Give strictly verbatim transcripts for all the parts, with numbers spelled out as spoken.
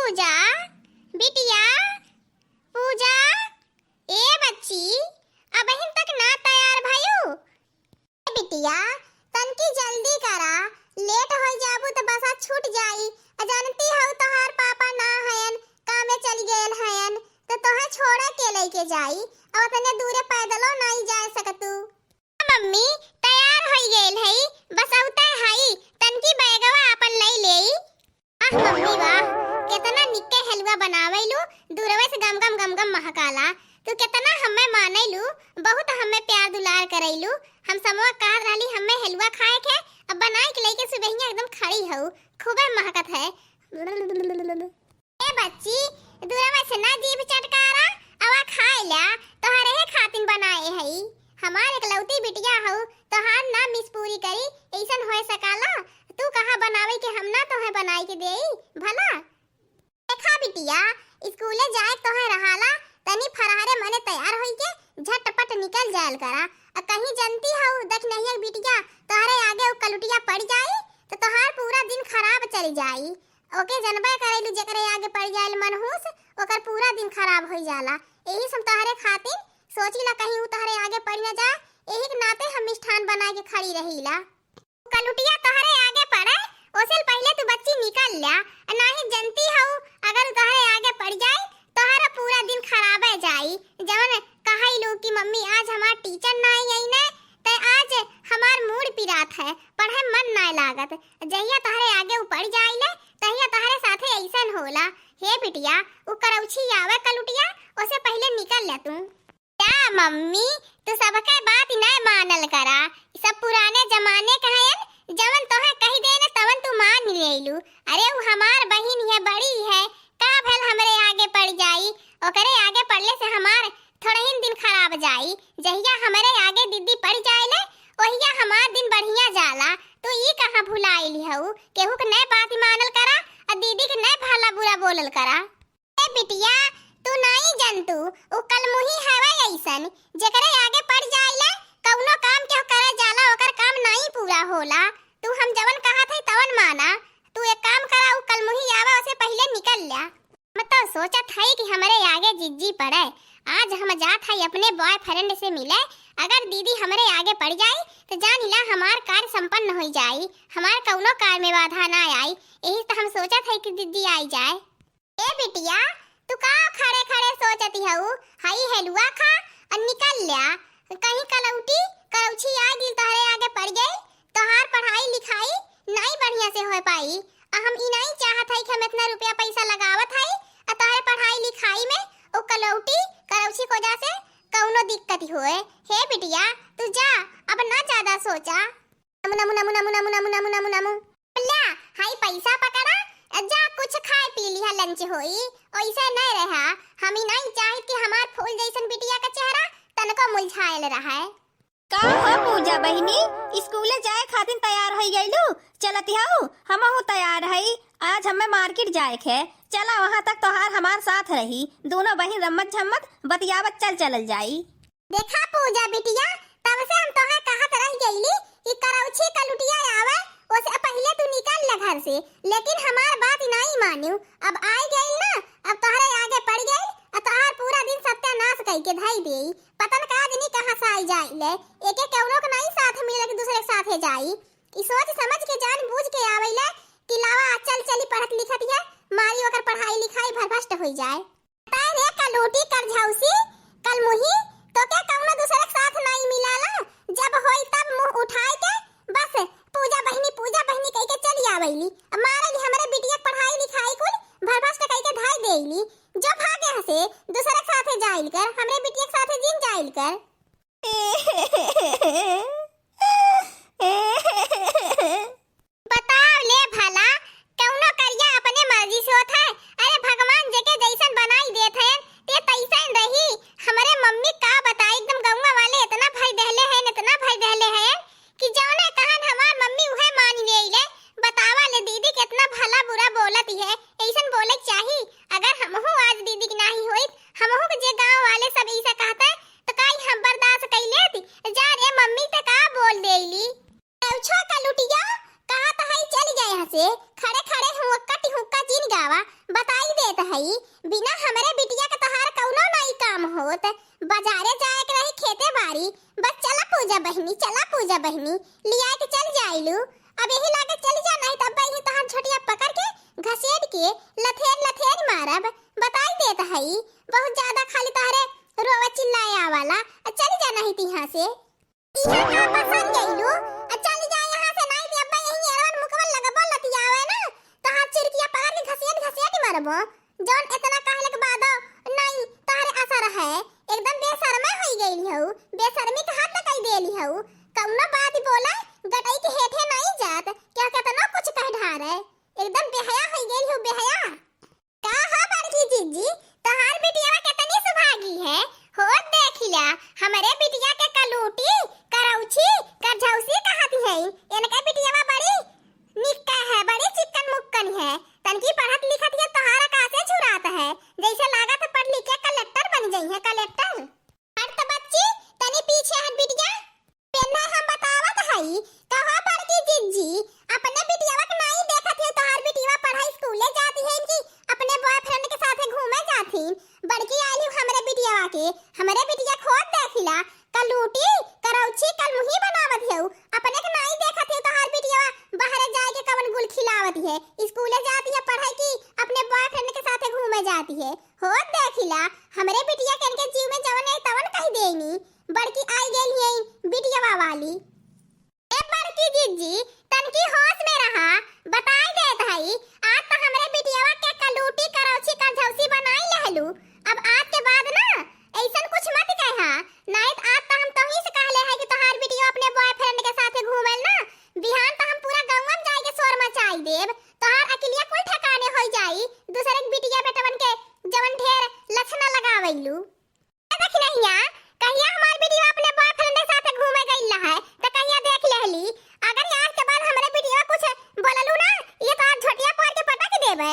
पूजा, बिटिया, पूजा, ए बच्ची, अबहिन तक ना तैयार भयू? ए बिटिया, तनकी जल्दी करा, लेट होइ जाबू त बसा छूट जाई। आ जानती हऊ तोहार पापा ना हयन, कामे चल गयल हयन, त तोहे छोड़े के लइके जाई। अब अतने दूरे पैदलो नाई जाए सकतू। मम्मी, तैयार होइ गइल हई, बस अउते हई, तनकी बैगवा आपन लई लेई। आह मम्मी वाह, केतना निक्के हलुआ बनावैलू, दूरवे से गम गम गम गम महकाला। तू केतना हम्मे मानैलू, बहुत हम्मे प्यार दुलार करैलू। हम समवा कहत रहली हम्मे हलुआ खाए के, अब बनाई के लइके सुबहिया एकदम खड़ी हऊ, खूबे महकत है। ए बच्ची, दूरवा से ना जीभ चटकारा, अवा खाए ल्या, तोहरे हे खातिन बनाए हई। हमार एकलौती बिटिया हऊ, तोहार ना मिस पूरी करी, ऐसन होए सकाला? तू कहा बनावे के हम ना तोहे बनाई के देई, भला? देखा बिटिया, स्कूले जाए तोहे रहाला, तनी फरहरे मने तैयार होई के झटपट निकल जायल करा। आ कहीं जनती हऊ, देख नहीं बिटिया, तोहरे आगे उ कलुटिया पड़ जाई, तो तोहार पूरा दिन खराब चली जाई। ओके जनबे करेलू, जेकरे आगे पड़ जाइल मनहूस, ओकर पूरा दिन खराब होई जाला। एही से हम तोहरे खातिर सोचीला कहीं उ तोहरे आगे पड़ न जाए, एही के नाते हम मिष्ठान बनाए के खड़ी रहीला। कलुटिया तोहरे आगे पड़े, ओसे पहिले तू बच्ची निकल ल्या। नाही जनती हऊ, अगर उ तोहरे आगे पड़ जाए, तोहरा पूरा दिन खराबे जाई। जवन कहैलू कि मम्मी आज हमार टीचर नाई अइने, ते आज हमार मूड पिरात है, पढ़े मन नाय लागत। जहिया तोहरे आगे उ पड़ जाइले, तहिया तोहरे साथे ऐसन होला। हे बिटिया, उ करौछी आवे कलुटिया, ओसे पहिले निकल ले तू। का मम्मी, तू सबके बात नाय मानल करा, ई सब पुराने जमाने के हयन, जवन तोहे कही देने तवन तू मान लेलू। अरे उ हमार बहिन है, बड़ी है, का भल हमरे आगे पड़ जाई, ओकरे आगे पड़ले से हमार थोड़हिन दिन खराब जाई। जहिया हमरे आगे दीदी पड़ जाइले, ओहिया हमार दिन बढ़िया जाला। तू ई कहाँ भुलाइली हऊ? केहू के नए बात मानल करा, आ दीदी के नए भला बुरा बोलल करा। ए बिटिया, तू नाई जनतू, उ कलमुही हवे ऐसन, जेकरे आगे पड़ जाइले, कउनो काम केहू करे जाला, ओकर काम नाई पूरा होला। तू हम जवन कहत हई तवन माना। तू एक काम करा, उ कलमुही आवे, ओसे पहिले निकल ल्या। हम तो सोचत हई कि हमरे आगे जिज्जी पड़े। आज हम जात हई अपने बॉयफ्रेंड से मिले। अगर दीदी हमरे आगे पड़ जाई, तो जान ला हमार कार्य संपन्न होई जाई, हमार कउनो कार्य में बाधा ना आई। यही तो हम सोचत हई कि दीदी आई जाए। ए बिटिया, तू का खड़े खड़े सोचती हऊ? हई हेलुआ खा और निकल ल्या। कहीं कलौटी करौछी आ गई, तोहरे आगे पड़ गई, तोहार पढ़ाई लिखाई नाई बढ़िया से हो पाई। आ हम ई नाई चाहत हई कि हम इतना रुपया पैसा लगावत हई आ तोहरे पढ़ाई लिखाई में ओ कलौटी करौछी को वजह से कउनो दिक्कत होए। हे बिटिया, तू जा, अब ना ज्यादा सोचा। नमु, नमु, नमु। ल्या, हाई पैसा पकड़ा, जा कुछ खाए पी लिहा, lunch होई। ओइसे नहीं रहा, हम ही नहीं चाहित कि हमार फूल जैसन बिटिया का चेहरा तनको मुरझायल रहे। का हो पूजा बहिनी, स्कूले जाए खातिर तैयार होई गइलू? चलत हऊ, हमहू तैयार हई। आज हमें market जाए के। चला वहाँ तक तोहार हमार साथ रही, दोनों बहिन रम्मत झम्मत बतियावत चल चलल जाई। देखा पूजा बिटिया, तब से हम तोहे कहत रह गईली कि करौछी कलुटिया आवे, ओसे पहिले तू निकल ले घर से, लेकिन हमार बात नाई मान्यू। अब आई गइल ना, अब तोहरे आगे पड़ गइल, अब तोहार पूरा दिन सत्यानाश कई के धई देई। पता न का जनी कहाँ से आई जाइले, एके केवनो के नाई साथ मिले कि दूसरे के साथे जाई। ई सोच समझ के जान बूझ के आवेले कि लावा चल चली पढ़त लिखत है, मारी ओकर पढ़ाई लिखाई भरभस्ट होई जाए। ताय रे कलूटी करझौसी, कलमुही, तोके कउनो दूसरे के साथ नाई मिलाला, जब होई तब मुँह उठाए के, बस पूजा बहिनी, पूजा बहिनी कह के चली आवेली। अब मारेली हमरे बिटिया के पढ़ाई लिखाई कुल भरभस्ट कह के धाई देली। जो भागे हसे दूसरे के साथे जाइल कर, हमरे बिटिया के साथे जिन जाइल कर। बताव ले भला, कउनो करिया अपने मर्जी से होत है? अरे भगवान जेके जैसन बनाई देत हैं, ते तैसन रही। हमरे मम्मी का बताई, एकदम गौवा वाले इतना भर दहले हैं, इतना भर दहले हैं कि जौने कहन हमार मम्मी उहे मान लेइले। बतावा ले दीदी कितना भला बुरा बोलत है, ऐसन बोले के चाही। अगर हमहू आज दीदी के नाही होइत, हमहू के जे गाँव वाले सब ऐसा कहते, तो काई हम बर्दाश्त कई लेती? जा रे मम्मी, ते का बोल देली? देवछो का लुटिया, कहा तो हई चल गए हसे, खड़े खड़े हुआ कट हुक्का जिन गावा, बताई दे। ई बिना हमरे बिटिया के तोहार कउनो नाई काम होत। बजारे जाए के रही, खेते बारी, बस चला पूजा बहिनी, चला पूजा बहिनी, लियाए के चल जाइलू। अब यही लागे चल जा, नाहीं त अब्बा यही तोहार झोटिया पकड़ के घसेट के लथेर लथेर मारब। बताई देत हई, बहुत ज्यादा खाली तोहरे रोवे चिल्लाए आवाला। आ चल जा नाहीं त इहाँ से। इहाँ का पसंद गइलू? आ चल जा यहाँ से, नाहीं त अब्बा यही एरवन मुकवन लगबो लतियावे ना, तोहार चिरकिया पकड़ के घसेट घसेट मरबो। जौन इतना कहले के बादो नाहीं तोहरे असर है, एकदम बेशर्मा होई गइली हऊ, बेशर्मी के हद कई देली हऊ। कउनो बात बोले, गटई के हेठे नाहीं जात, क्या केतनो कुछ कह ढारे, एकदम बेहया होई गइली हऊ, बेहया। का हो बड़की जिज्जी, तोहार बिटियावा केतनी सुभागी है हो, देखिला, हमरे बिटिया के कलूटी, करौछी, करझौसी कहत हैं। इनके बिटियावा बड़ी निक्का है, बड़ी चिक्कन मुक्कन है, तनकी पढ़त लिखत है, तोहार आकाशे झुरात है, जैसे लागत है पढ़ लिख के कलेक्टर बन जइहैं, कलेक्टर। हट त बच्ची, तनी पीछे हट बिटिया। पेन्हा हम बतावत हई, कहा बड़की जिज्जी, अपने बिटियावा के नाई देखत है, तोहार बिटियावा पढ़ाई स्कूले जाती है इनकी, अपने बॉयफ्रेंड के साथे घूमे जाती। बड़की आइल हूँ हमरे बिटियावा के, हमरे बिटिया खोद देखिला, कलूटी, करौछी, कलमुही बनावत है, अपने के नाई देखत है, तोहार बिटियावा बाहरे जाए के कवन गुल खिलावत है, स्कूले जाती है पढ़ाई की, अपने बॉयफ्रेंड के साथे घूमे जाती है। हो देखिला, हमरे बिटिया के इनके जीव में जवन है तवन कह देनी। बड़की आई गइल है बिटियावा वाली। ए बड़की जिज्जी, तनकी होश में रहा, बताई देत हई, आज त हमरे बिटियावा के कलूटी करौछी करझौसी बनाई लेहलू। अब आज के बाद ना ऐसन कुछ मत कहा, नाहीं त आज त हम तोही से कहले है कि तोहार बिटिया अपने बॉयफ्रेंड के साथे घूमेल ना, बिहान त हम पूरा गौवा में जाए के शोर मचाई देब, तोहार अकिलिया कुल ठिकाने होई जाई, दूसरे के बिटिया बेटवन के जवन ढेर लक्षणा लगावैलू। ए देखी नहिया, कहिया हमार बिटिया अपने बॉयफ्रेंड के साथे घूमे गइल रहा है, त कहिया देख लेहली। अगर आज के बाद हमरे बिटिया कुछ बोललू ना, ये तो आज झोटिया पार के पटक देबे।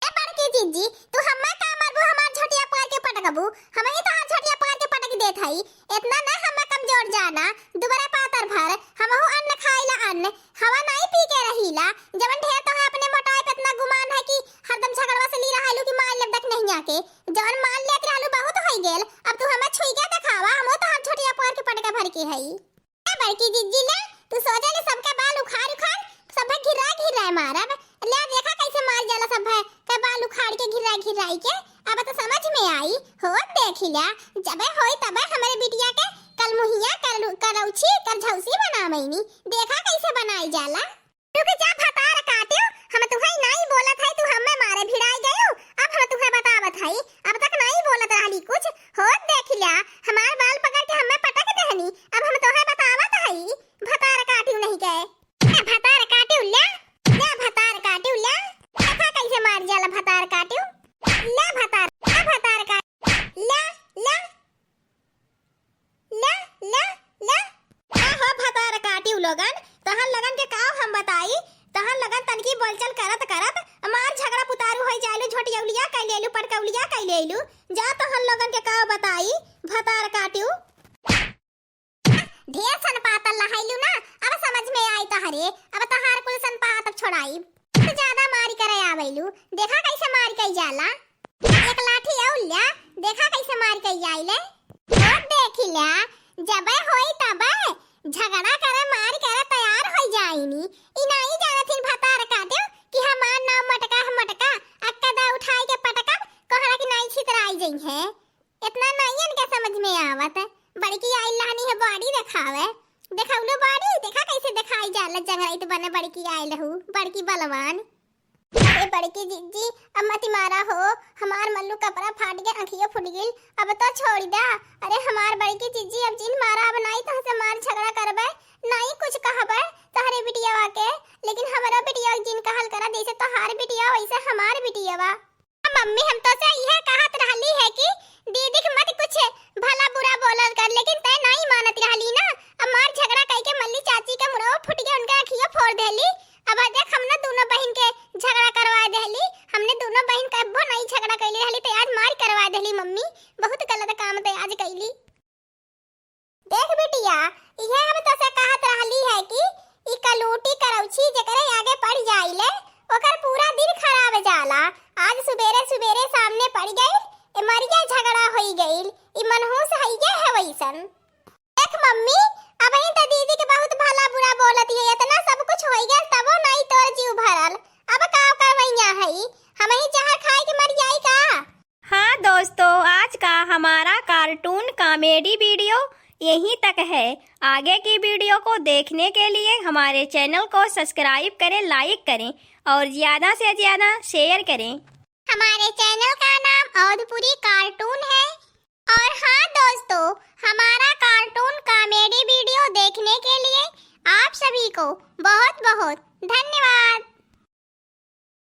ए बड़की जिज्जी, तू हम्मे का मारबू, हमार झोटिया पार के पटकबू? हमही तोहार झोटिया पार के पटक देत हई। इतना ना हम्मे कमजोर जाना, दुबरा पातर भर, हमहू अन्न खाइला अन्न, हवा नाई पी के रहीला। जवन ढेर तोहे अपने मोटाई पे इतना गुमान है कि हरदम झगड़वा से ली रहलू कि मार लेब देख नहिया के। जवन मार लेत रहलू बहुत होई गेल, अब तू हमें छुई के देखावा, हमहू तोहार झोटिया पार के पटका भर के हई। ए बड़की जिज्जी ले, तू सोचे ले सबका बाल उखाड़ उखाड़, सब घिरा घिरा मारब। ले देखा कैसे मार जाला सब के बाल उखाड़ के घिरा घिराई के, अब तो समझ में आई। हो देखिला, जबे होई तबे हमरे बिटिया के कलमुहिया, कर-, करौछी, करझौसी बनावैनी। देखा कैसे बनाई जाला। रुक जा भतार काटियो, हम तुहई नाई बोलत है, तू हम्मे मारे भिड़ाई गयो, अब हम तुहे बतावत हई, अब तक नाई बोलत रहली कुछ, होत देखिला, हमार बाल पकड़ के हम्मे पटक देहनी, अब हम तोहे बतावत हई, भतार काटियो नहीं के। ए भतार काटियो ले, ले भतार काटियो ले, देखा कैसे मार जाला भतार काटियो, ले भतार, ले भतार काट, ले, ले। ला, ला, ला। का हो भतार काटिउ लोगन, तहन लोगन के काव हम बताई, तहन लोगन तनकी बोलचल करत करत मार झगड़ा पुतारू होई जाइलू, झोटियौलिया कइ लेलू, पटकौलिया कइ लेलू। जा तहन लोगन के काव बताई, भतार काटिउ। ढेर सन पातल लहाइलू ना, अब समझ में आई तहरे, अब तहार कुल सन पात छोड़ाई। तू ज्यादा मारी करे आवेलू, देखा कैसे मारी कई जाला। एक लाठी अउर ल्या, देखा कैसे मारी कई जाइले। और देखी ल्या, जबे होई तबे झगड़ा करे, मारी करे तैयार होई जाइनी। ई नाई जानत हिन भतार काटिउ कि हमार नाम मटका है मटका, अक्का दा उठाई के पटकब, कोहड़ा की नाई छितराई जइहे। इतना नाई इनके समझ में आवत। बड़की आइल रहनी है body देखावे, देखौलू body, देखा कैसे देखाई जाला, जंगरइत बने बड़की आइल रहू, बड़की बलवान। अरे बड़की जिज्जी, अब मत मारा हो, हमार मल्लू कपड़ा फाट गया, अखियो फूट गइल, अब तो छोड़ दा। अरे हमार बड़की जिज्जी, अब जिन मारा, अब नाई तहसे मार झगड़ा करबे, नाई कुछ कहबे तहरे बिटियावा के, लेकिन हमरो बिटिया जिन कहल करा, जैसे तोहार बिटिया वैसे हमार बिटियावा। मम्मी, हम तोसे इहे कहत रहली है कि दीदी के मत कुछ भला बुरा बोलल कर, लेकिन तै नाई मानत रहली ना। अब मार झगड़ा कइके मल्ली चाची के मुड़वा फूट गया, उनका अखियो फोड़ देली। अब देख, हमने दोनों बहिन के झगड़ा करवा देली। हमने दोनों बहिन कब्बो नाई झगड़ा कइले रहली, तै आज मार करवा देली मम्मी। बहुत गलत काम तै आज कइली। देख बिटिया, इहे हम तोसे कहत रहली है कि ई कलूटी करौछी जेकरे आगे पड़ जाइले, ओकर पूरा दिन खराब जाला। आज सुबेरे सुबेरे साम मर गइल, ए मरिया झगड़ा होई गइल, ई मनहूस हइये है वइसन। देख मम्मी, अबहीं त दीदी के बहुत भला बुरा बोलत है, इतना सब कुछ होई गइल तबो नाई तोर जीव भरल। अब का करवइया है, हमहीं जहर खाए के मर जाई का? हाँ दोस्तों, आज का हमारा cartoon comedy video यहीं तक है। आगे की video को देखने के लिए हमारे channel को subscribe करें, like करें और ज़्यादा से ज़्यादा share करें। हमारे channel का नाम अवधपुरी cartoon है। और हाँ दोस्तों, हमारा cartoon comedy video देखने के लिए आप सभी को बहुत बहुत धन्यवाद।